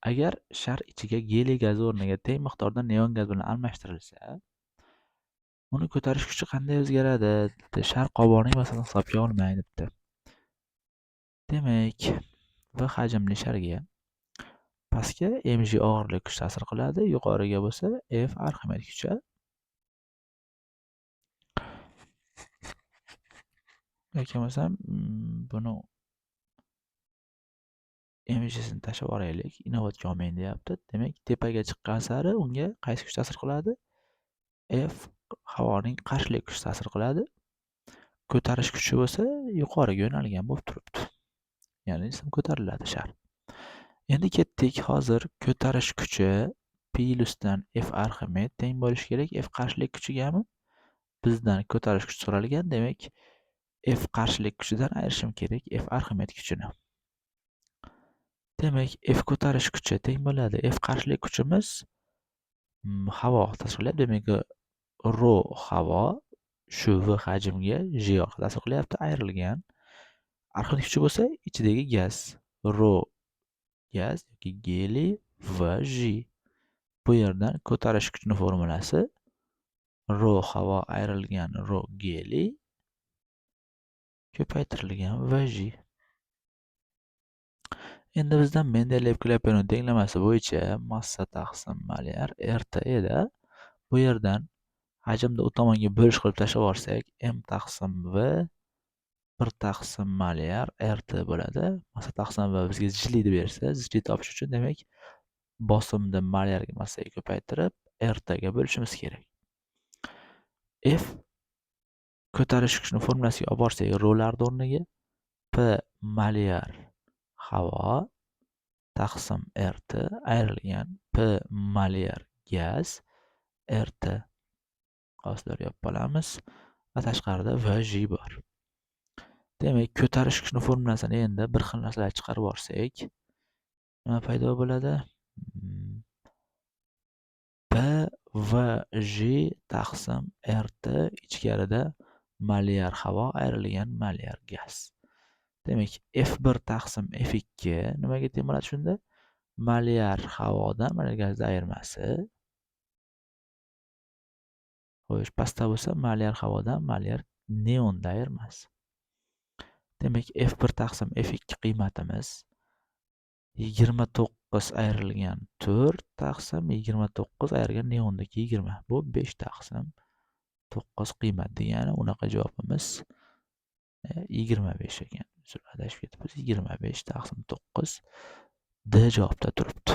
Agar shar ichiga geliy gazi o'rniga teng miqdorda neon gaz bilan almashtirilsa, uni ko'tarish kuchi qanday o'zgaradi? Debdi. Shar qobonining massasini hisobga olmang debdi. Demak, V hajmli sharga pastga mg og'irlik kuchi ta'sir qiladi, yuqoriga bo'lsa F Arximed kuchi. Yoki bo'lmasam buni mgsini tashlab yuboraylik, inobatga olmang deyapti. Demak, tepaga chiqqan sari unga qaysi kuch ta'sir qiladi? F havoning qarshilik kuchi ta'sir qiladi. Ko'tarish kuchi bo'lsa yuqoriga yo'nalgan bo'lib turibdi. Ya'ni jism ko'tariladi shar. Endi ketdik. Hozir ko'tarish kuchi plusdan F Arximed teng bo'lishi kerak F qarshilik kuchigami? Bizdan ko'tarish kuchi so'ralgan, demak F qarshilik kuchidan ayirishim kerak F Arximed kuchini. Demak, F ko'tarish kuchi teng bo'ladi. F qarshilik kuchimiz havo ta'sir qilyapti. Demak, rho havo shu V hajmga G orqali ta'sir qilyapti, ayrilgan. Arximed kuchi bo'lsa ichidagi gaz, rho gaz yoki geliy V G. Bu yerdan ko'tarish kuchini formulasi rho havo ayrilgan rho geliy ko'paytirilgan VG. Endi bizdan Mendeleyev-Klyaperin tenglamasi bo'yicha massa taqsim molyar RT edi. Bu yerdan hajmni u tomonga bo'lish qilib tashlab yuborsak, M taqsim V 1 taqsim molyar RT bo'ladi. Massa taqsim V bizga zichlikni bersa, zichlik topish uchun demak bosimni molyarga massaga ko'paytirib RT ga bo'lishimiz kerak. F ko'tarish kuchini formulasiga olib borsak, ro'larni o'rniga P molyar havo taqsim RT ayrilgan P molyar gaz RT. Qavslar yopib olamiz va tashqarida VG bor. Demak, ko'tarish kuchini formulasini endi bir xil narsalar chiqarib yuborsak, nima paydo bo'ladi? P V G taqsim RT ichkarida molyar havo ayrilgan molyar gaz. Demak, F1 taqsim F2 nimaga teng bo'ladi shunda? Molyar havodan molyar gazni ayirmasi. Xo'sh, pastda bo'lsa molyar havodan molyar neonni ayirmasi. Demak, F1 taqsim F2 qiymatimiz 29 ayrilgan 4 taqsim 29 ayrilgan neondagi 20. Bu 5 taqsim 9 qiymat degani, unaqa javobimiz 25 ekan. Uzr, adashib ketibmiz. 25 taqsim 9 D javobda turibdi.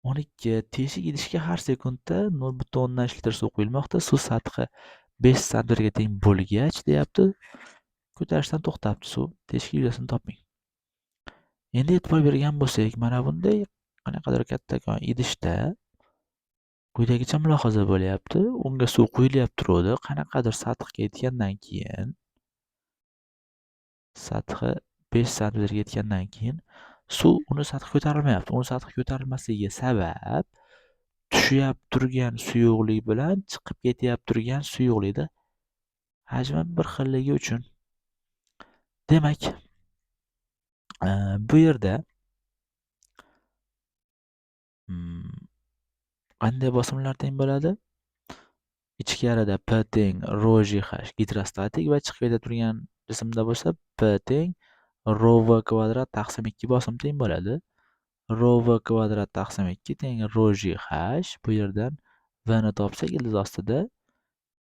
12. Teshik idishga har sekundda 0,3 litr suv quyilmoqda. Suv sathi 5 santimetrga teng bo'lgach, deyapti. Ko'tarishdan to'xtabdi suv. Teshik yuzasini toping. Endi e'tibor bergan bo'lsak, mana bunday qanaqadir kattakon idishda quyidagicha mulohaza bo'lyapti. Unga suv quyilyapti turuvdi. Qanaqadir sathga yetgandan keyin, sathi 5 santimetrga yetgandan keyin suv uni sathi ko'tarilmayapti. Uni sathi ko'tarilmasligiga sabab tushyapti turgan suyuqlik bilan chiqib ketyapti turgan suyuqlikda hajmi bir xilligi uchun. Demak, bu yerda qanday bosimlar teng bo'ladi? Ichkarida P teng rho G H gidrostatik va chiqib keta turgan jismda bo'lsa P teng rho V kvadrat taqsim 2 bosim teng bo'ladi. Rho V kvadrat taqsim 2 teng rho G H. Bu yerdan V ni topsak ildiz ostida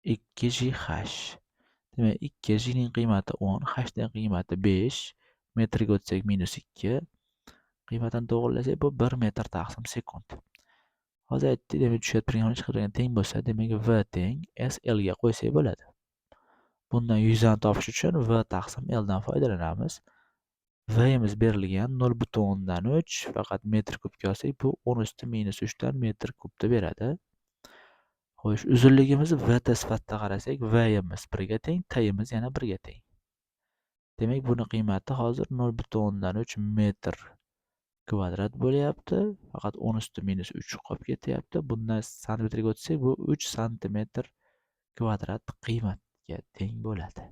2 G H. Demak, 2 G ning qiymati 10, H ning qiymati 5, metrga o'tsak -2. Qiymatini to'g'rilasak bu 1 metr taqsim sekund. Hozir aytdik, demak tushayotgan turgan chiqib turgan teng bo'lsa, demak V teng S L ga qo'ysak bo'ladi. Bundan yuzani topish uchun V taqsim L dan foydalanamiz. V'imiz berilgan 0,3, faqat metr kubga olsak bu 10 usti -3 dan metr kubda beradi. Xo'sh, uzunligimizni VT sifatida qarasak, V'imiz 1 ga teng, T'imiz yana 1 ga teng. Demak, buni qiymati hozir 0,3 metr kvadrat bo'lyapti. Faqat 10 usti -3 qolib ketyapti. Bundan santimetrga o'tsak, bu 3 santimetr kvadrat qiymatga teng bo'ladi.